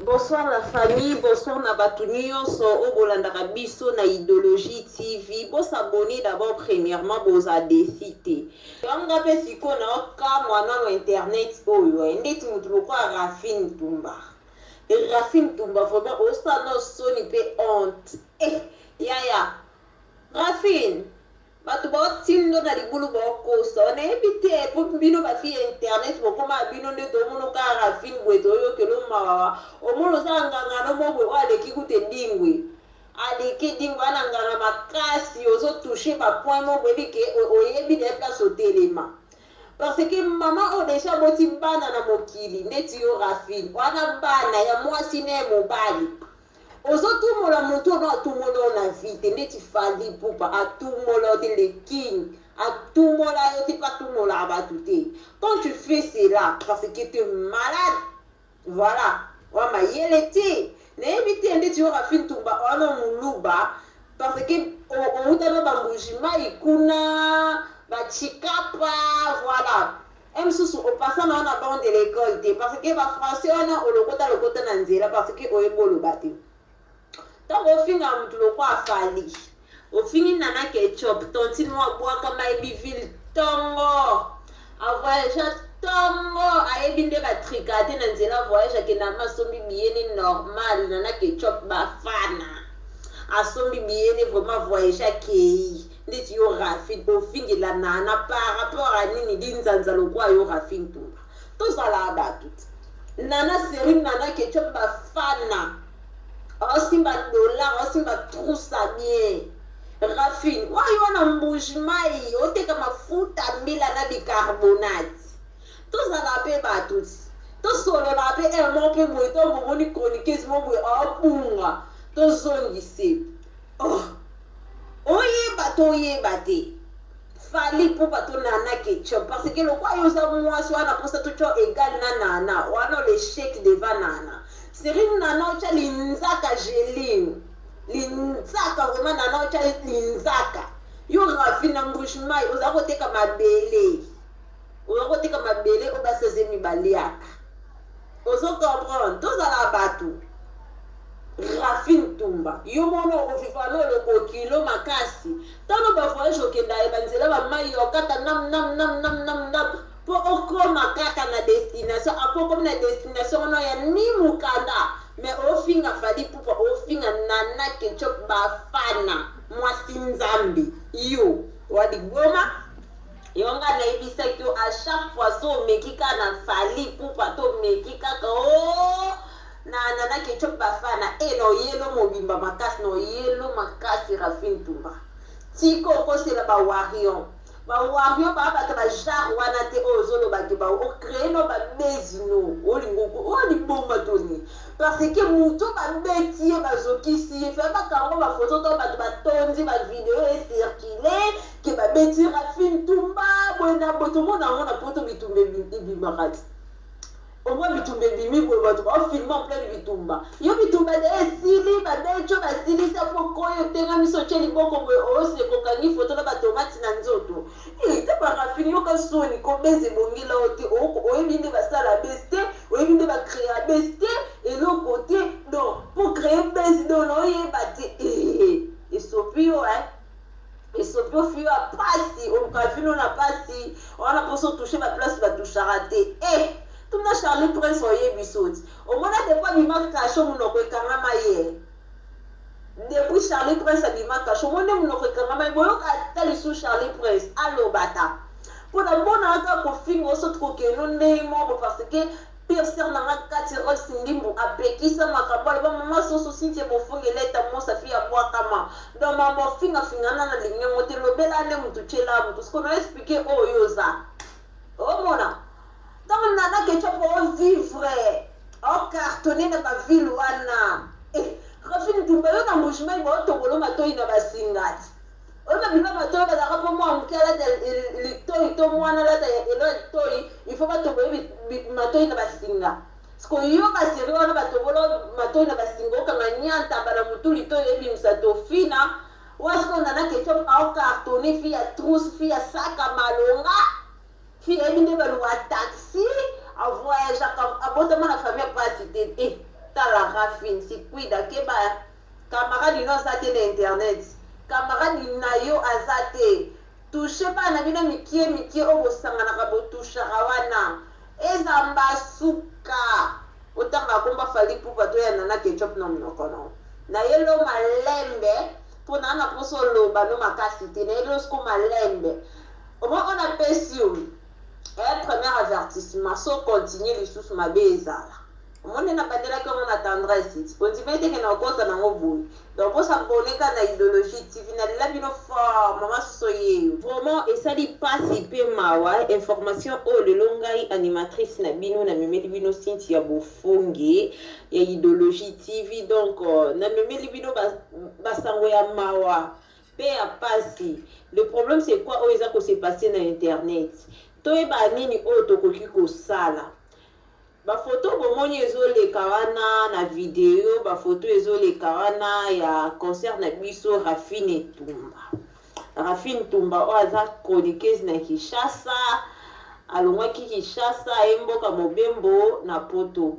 Bonsoir la famille, bonsoir na batu nionso oyo bolandaka biso na Idologie TV. Bo s'abonner d'abord premièrement boza desi te. Nga pe sikoyo nao kamwa nano internet oyo eh, ndeti mutu lokola Raphine Tumba. Raphine Tumba vraiment osala nao soni pe honte. Eh yaya Raphine Batu bao tindo na libulu bao kosa nayebi te po bino ba fille ya internet bokoma bino nde tomono kaka raphine boye toyokelo mawa omona oza nganga no mo boye oyo aleki kutu edingwe aleki edingwe ana nganga makasi ozo touche ba point mo boyebi ke oyebi na ye place otelema parce que mama oyo deja aboti bana na mokili ndeti yo raphine wana bana ya mwasi na ya mobali Ozo tumola mutu oyo atumola yo na vie te ndeti Fally Ipupa atumola yo te le king atumola yo te pe atumolaka batu te quand tu fais cela parce que tu es malade voilà oa mayele te nayebi te ndeti yo Raphine Tumba oa na muluba parce que owuta na ba Mbuji Mayi kuna ba Tshikapa voilà Heure mosusu o passa na yo na banc de l'ecole te parce que ba français wana olokota lokota na nzela parce que oyebi oloba te. Tango ofingaka mutu lokola Fally, ofingi Nana Ketchup, tantine moko abuakama ayebi ville tongo, a voyagea tongo, ayebi nde ba tricaka te na nzela voyage akenda ma asombi billet ne normal, Nana Ketchup bafana asombi billet ne vraiment a voyage akeyi. Ndeti yo raphine ofingela nana par rapport à nini linzanza lokola yo raphine tumba tozalaka batu te nana serie nana ketchup bafana aosimba dollar aosimba trousa bien raphine wayo wana mbuji mayi oteka mafuta mbila na bicarbonate tozalaka pe batu te tosololaka pe heure moko pe boye to bomoni chroniqueuse moko boye aobunga tozongise oh. Oyeba to oyeba te Fally Ipupa to Nana Ketchup parce que lokola yo oza muasi oza na posa totia yo egal na Nana wana l'echec devant Nana serie Nana otia linzaka geline linzaka vraiment Nana otia linzaka yo Raphine na Mbuji-Mayi oza koteka mabele oza koteka mabele oyo basi ya zemi baliaka Ozo comprendre tozala batu raphine tumba yo moko oko vivre na oloko kilo makasi tano ba voyage okenda ye ba nzela ba mayi okata nam nam nam nam nam nam po okoma kaka na destination apres okomi na destination wana ya ni mukanda mais ofinga Fally Ipupa ofinga nana ketchup bafana mwasi nzambe yo oa liboma. Yo nga nayebisaki yo à chaque fois so omeki kaka na Fally Ipupa to omeki kaka ooh na Nana Ketchup Bafana eh na oyelo mobimba makasi na oyelo makasi Raphine Tumba tika okosela ba warrion ba warrion ba bato ba genre wana te oyo ozoloba ke ba o cree no ba bezi no olingo oyo liboma to nini parce que moto babeti ye bazokisi ye fa bakango ba photo to bato batondi ba video e circuler Ke ba beti raphine tumba boye na boye tomona yango na poto bitumba ebimaka ti omoi bitumba ebimi boye bato bao filme en pleine bitumba yo bitumba de esili babeti yo basilisi apo okoyi otengamisi otie liboko boye oseka okangi foto na batomati na nzoto te ba raphine yoka soni kobeza ebongela yo te oyebi nde basala base te oyebi nde ba crea base te eloko te donc pour créer base donc oyeba te esopi yo eh Esopi yo fille ya pasi oluka vie no na pasi wana posa otouche ba place ba touchaka te eh tuna Charly prince oyebiso ti omona depuis abima cachot munoko ekangama ye depuis Charly prince abima cachot omoni nde munoko ekangama ye boyoka ata lisusu Charly prince aloba ata po na monaka kaka kofinga yo soki kokende ndenge moko parce que Pire sœur na nga kati Rolls Ndimbu apekisa makambo aloba maman soso Cynthia Bofonge leta mosa fille abwakama donc mambo ofinga finga nga na lingi yango te lobela nde mutu tiela mutu sikoyo na explique oyo yo oza omona tango Nana Ketchup o vivre o cartonne na ba ville wana eh Raphine Ntumba yo na Mbujimayi ba otobolo matoyi na ba singa ti Oyo ba bima matoyi bazalaka po mwana muke alata litoyi to mwana alata elo ya litoyi il faut batobola ye matoyi na ba singa sikoyo yo ba serie wana batobola yo matoyi na ba singa okanga nya ntaba na mutu litoyi ebimisa tofina wana sikoyo nana ketchup ao cartonne fille ya trousse fille ya sac ya malonga fille ayebi nde baluka taxi a voyageaka abotama na famille ya pasi te eh tala. Raphine Sikwida keba camarade no aza te na internet camarade na yo aza te touche bana na bino mikie mikie oyo bosanganaka bo touchaka wana eza mbasuka otanga komba Fally Ipupa to ya Nana Ketchup na monoko no nayelo malembe po naa na posa oloba no makasi te nayelo siko malembe omoni oyo napesi yo eh premier avertissement so continue lisusu mabe ezala omoni nde nabandelaki yango na tendresse ti ondima ete ke na okota nango boye donc bo s'abonner ka na idologie TV na lela bino fort maman soso yeyo. Vraiment esali pasi pe mawa information oyo lelo ngai animatrice na bino na memeli bino Cynthia Bofonge ya idologie TV donc na memeli bino ba ba sango ya mawa pe ya pasi le problème c'est quoi oyo eza ko se passer na internet toyeba nini oyo tokoki kosala Ba photo bomoni ezo leka wana na video ba photo ezo leka wana ya concert na biso Raphine Tumba. Raphine Tumba oyo aza chroniqueuse na Kinshasa alongwaki Kinshasa aye mboka mobembo na poto.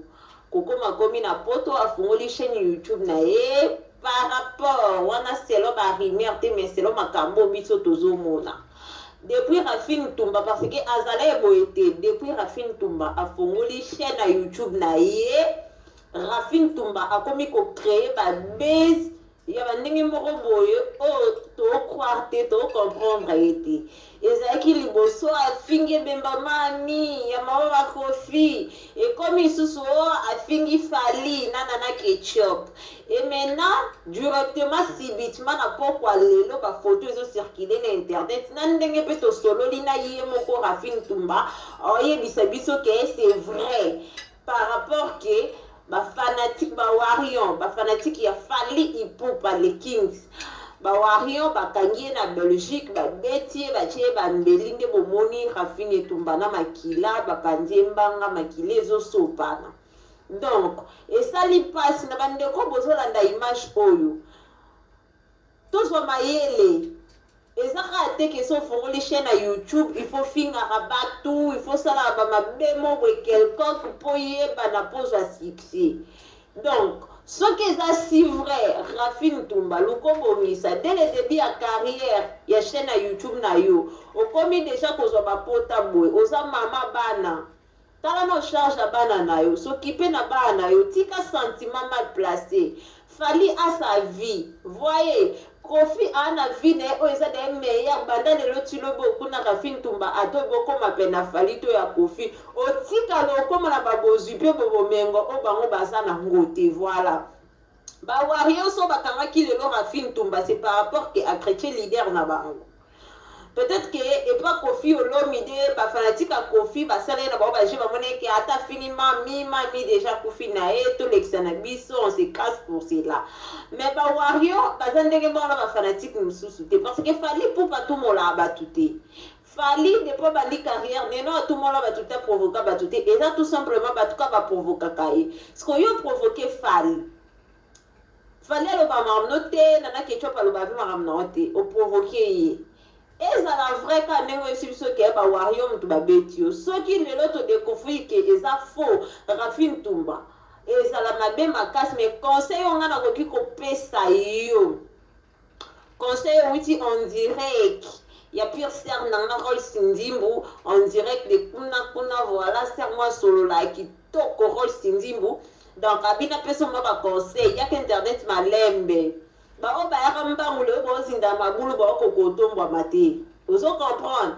Kokoma akomi na poto afungoli chaine YouTube na ye par rapport wana selon ba rumeur te mais selon makambo biso tozomona. Depuis Raphine Ntumba parce que azala ye boye te depuis Raphine Ntumba afongoli chaine ya YouTube na ye Raphine Ntumba akomi ko creer ba buzz ya ba ndenge moko boye oyo to croire te to comprendre ye te ezalaki liboso afingi ebemba mami ya mama ba Koffi ekomi lisusu oh afingi Fally na Nana Ketchup Et maintenant directement subitement na pokwa lelo ba photo ezo circuler na internet na ndenge pe tosololi na ye moko Raphine Ntumba oyebisa biso ke c'est vrai par rapport ke ba fanatique ba warrion ba fanatique ya Fally Ipupa le Kings ba warrion bakangi ye na Belgique babeti ye batie ye bambeli nde bomoni Raphine Etumba na makila bapanzi ye mbanga makila ezosopana. Donc esali pasi na ba ndeko bozolanda image oyo tozwa mayele eza kaka te ke so ofongoli chaine ya YouTube il faut fingaka batu il faut salaka ba mabe moko boye quelconque po oyebana po ozwa succès donc soki eza si vrai Raphine Ntumba luka obongisa dès le debut ya carrière ya chaine ya YouTube na yo okomi dejà kozwa ba pota boye oza mama bana Tala nao charge ya bana na yo, s'occuper na bana na yo, tika sentiment mal place. Fally a sa vie, voyez, Koffi aa na vie na ye oyo eza d'ailleurs meilleur banda lelo ti lobi okuna Raphine Ntumba ata obokoma pene na Fally to ya Koffi, otikala okoma na ba bozwi pe bo bomengo oyo bango baza na ngo te, voilà. Ba warriors oyo bakangaki lelo Raphine Ntumba c'est par rapport que a cretche leader na bango. Peut-etre que epa koffi olomide ba fanatique ya koffi basala ye na bango ba jeux bamona ye que ata afingi mami mami dejà akufi na ye tolekisa na biso on se casse pour cela mais ba warrior baza ndenge moko na ba fanatique mosusu te parce que Fally Ipupa atumolaka batu te Fally depuis abandi carrière neno atumola batu te aprovoka batu te eza tout simplement batu kaka ba provokaka ye sikoyo yo provoque Fally Fally aloba makambo no te nana ketchup aloba pe makambo na yo te o provoque ye ezala vrai kaka ndenge oyebisi biso ke ba warrior mutu ba beti yo soki lelo to decouvrir ke eza faux raphine tumba ezala mabe makasi mais conseil oyo nga nakoki kopesa yo Conseil ewuti en direct ya pure sœur na nga Rolls Ndimbu en direct de kuna kuna voilà sœur mwa asololaka kitoko Rolls Ndimbu donc abi napesa mwa ba conseil yaka internet malembe ba oyo bayaka mbangu lelo baozinda mabulu baokoka kotombwama te ozo comprendre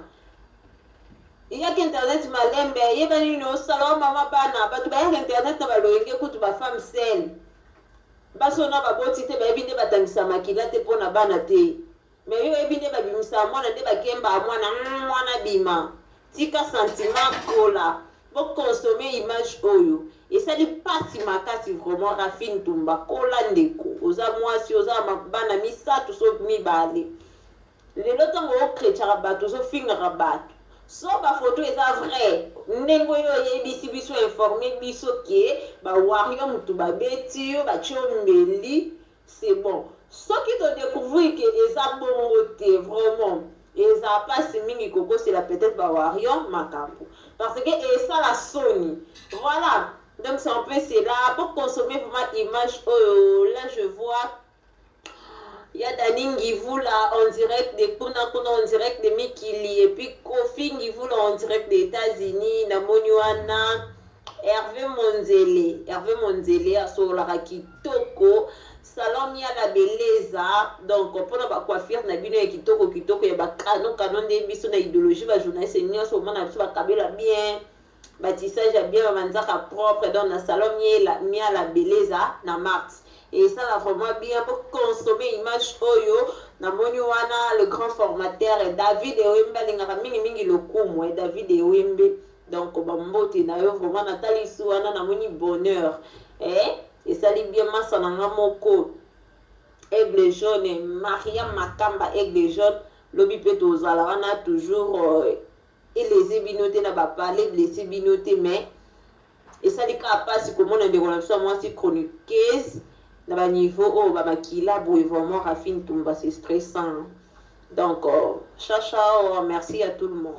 yaka internet malembe yeba nini osala o mama bana bato bayaka internet na baloyenge kutu ba femme seule Basi oyo nanu baboti te bayebi nde batangisa makila te pona bana te mais yo oyebi nde babimisaka mwana nde bakembaka mwana humm mwana abima tika sentiment kola bo consommer image oyo esali pasi makasi vraiment raphine tumba kola ndeko oza mwasi oza na bana misatu soki mibale Lelo tango o cretchaka batu ozo fingaka batu so ba photo eza vrai ndenge oyo oyebisi biso informe biso ke ba warrior mutu ba beti yo ba tie yo mbeli c'est bon soki to decouvrir ke eza bongo te vraiment ezala pasi mingi kokosela peut etre ba warrior makambu parce que esala soni voilà. Donc c'est un peu cela. Pour consommer vraiment image oyo, là je vois ya Dani Ngivula en direct de kuna kuna, en direct de mikili, et puis Kofi Ngivula en direct des États-Unis. Namoni wana Hervé Monzele, Hervé Monzele asololaka kitoko. Salon Miala Beleza, donc mpona bacoiffure na bino ya kitoko kitoko, ya bakano kano nde biso na idéologie, bajournaliste nyonso omona biso bakabela bien, batissage ya bien, bamanzaka propre. Donc na salon Miala Beleza na Mars, esala vraiment bien. Pour consommer image oyo, namoni wana le grand formateur David Ewembe, alingaka mingimingi lokumu David Ewembe. Donc bambote na yo vraiment. Natalisi wana, namoni bonheur, eh? Esali bien. Masa na nga moko Aigle Jaune, Maria Makamba, Aigle Jaune, lobi mpe tozala wana toujours. Eleze bino te na bapale blesse bino te, mais esali kaka mpasi komona ndeko na biso ya mwasi chroniqueuse na baniveau oyo bamakila boye. Vraiment, Rafine Tumba, c'est stressant. Donc ciao ciao, merci à tout le monde.